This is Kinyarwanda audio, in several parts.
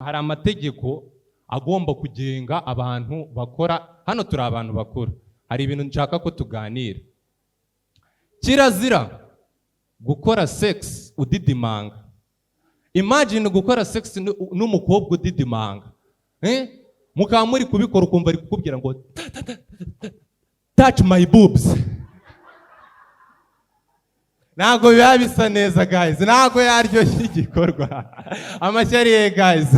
Hari amategeko agomba kugenga abantu bakora. Hano turi abantu bakuru, hari ibintu nshaka ko tuganira. Kirazira gukora sex udidimanga. Imagine gukora sex n'umukobwa udidimanga, eh? Mukaba muri kubikora, ukumva ari kukubwira ngo "Touch my boobs." Ntabwo biba bisa neza, guys, ntabwo yaryoshye igikorwa. Amashyari ye, guys.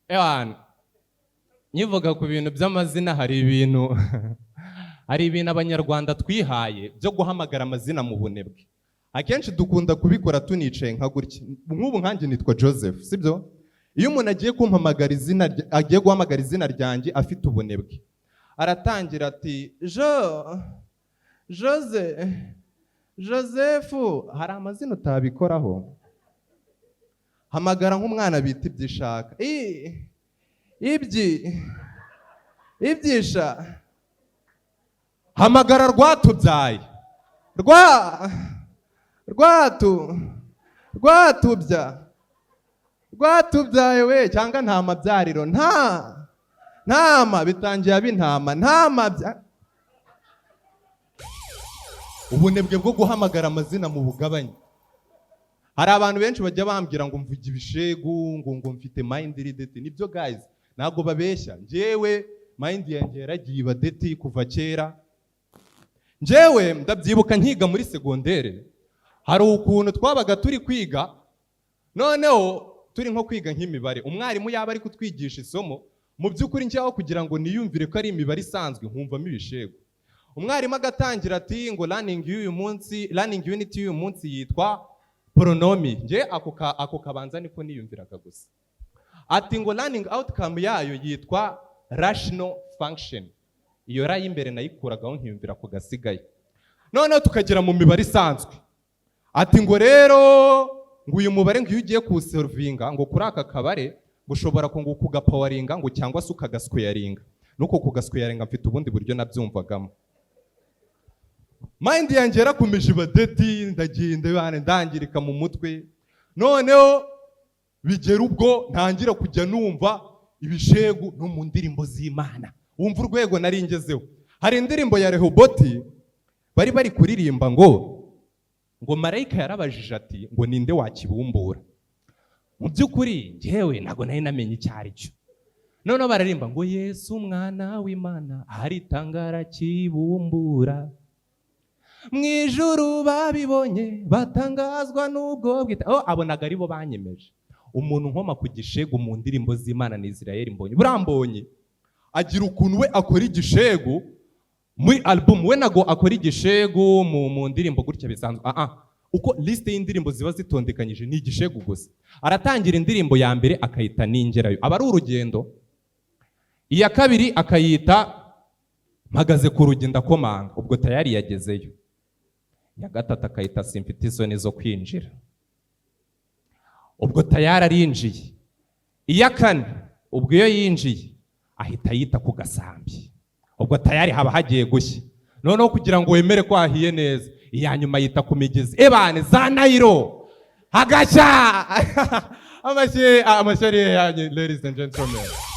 Ewana, nkivuga ku bintu by'amazina, hari ibintu Abanyarwanda twihaye byo guhamagara amazina mu bunebwe. Akenshi dukunda kubikora tunicaye nka gutya. Nk'ubu nkanjye nitwa Joseph, sibyo? Iyo umuntu agiye kumpamagara izina agiye guhamagara izina ryanjye afite ubunebwe, aratangira ati "Jo, Jose, Joseph." Hari amazina utabikoraho. Hamagara nk'umwana bita Ibyishaka, ibyi ibyisha. Hamagara Rwatubyaye, rwa rwatu rwatubya rwatubyaye we, cyangwa nta mabyariro, nta ntama bitangiye aba intama, nta mabya. Ubunebwe bwo guhamagara amazina mu bugabanye. Hari abantu benshi bajya bambwira ngo mvuge ibishegu, ngo mfite mind iri dirty. Nibyo, guys, ntabwo babeshya. Njyewe mind yanjye yaragiye iba dirty kuva kera. Njyewe ndabyibuka nkiga muri segondere, hari ukuntu twabaga turi kwiga, noneho turi nko kwiga nk'imibare, umwarimu yaba ari kutwigisha isomo, mu by'ukuri njyaho kugira ngo niyumvire ko ari imibare isanzwe, nkumvamo ibishegu. Umwarimu agatangira ati ngo learning y'uyu munsi, learning unit y'uyu munsi yitwa polynomial. Njye ako kabanza niko niyumviraga gusa. Ati ngo learning outcome yayo yitwa rational function. Iyo ra y'imbere nayikuragaho, nkiyumvira ku gasigaye. Noneho tukagera mu mibare isanzwe, ati ngo rero ngo uyu mubare, ngo iyo ugiye kuwusolvinga, ngo kuri aka kabare ngo ushobora ngo kugapoweringa, ngo cyangwa se ukagasquaringa. Nuko kugasquaringa mfite ubundi buryo nabyumvagamo. Mind yanjye yarakomeje iba dirty, ndagenda bane ndangirika mu mutwe. Noneho bigera ubwo ntangira kujya numva ibishegu no mu ndirimbo z'Imana. Wumva urwego nari ngezeho. Hari indirimbo ya Rehoboti bari kuririmba ngo marayika yarabajije ati ngo ninde wakibumbura. Mu by'ukuri njyewe ntabwo nari namenye icyo ari cyo. Noneho bararimba ngo Yesu umwana w'Imana aritanga arakibumbura, mu ijuru babibonye batangazwa n'ubwo bwita. Oh, abonaga aribo banyemeje. Umuntu nkoma ku gishegu mu ndirimbo z'Imana ni Israel Mbonyi. Burambonye agira ukuntu we akora igishegu muri album. We nago akora igishegu mu ndirimbo gutya bisanzwe. Ah ah, uko liste y'indirimbo ziba zitondekanyije ni igishegu gusa. Aratangira indirimbo ya mbere akayita "Ningerayo", aba ari urugendo. Iya kabiri akayita "Mpagaze ku rugi ndakomanga", ubwo tayari yagezeyo. Iya gatatu akayita "Simfite isoni zo kwinjira", ubwo tayari arinjiye. Iya kane, ubwo iyo yinjiye ahita yita "Ku gasambi", ubwo tayari haba hagiye gushya. Noneho kugira ngo wemere ko hahiye neza, iya nyuma yita "Ku migezi", ebane za Nayiro hagashya. Amashyi, amashyari yanyu, ladies and gentlemen.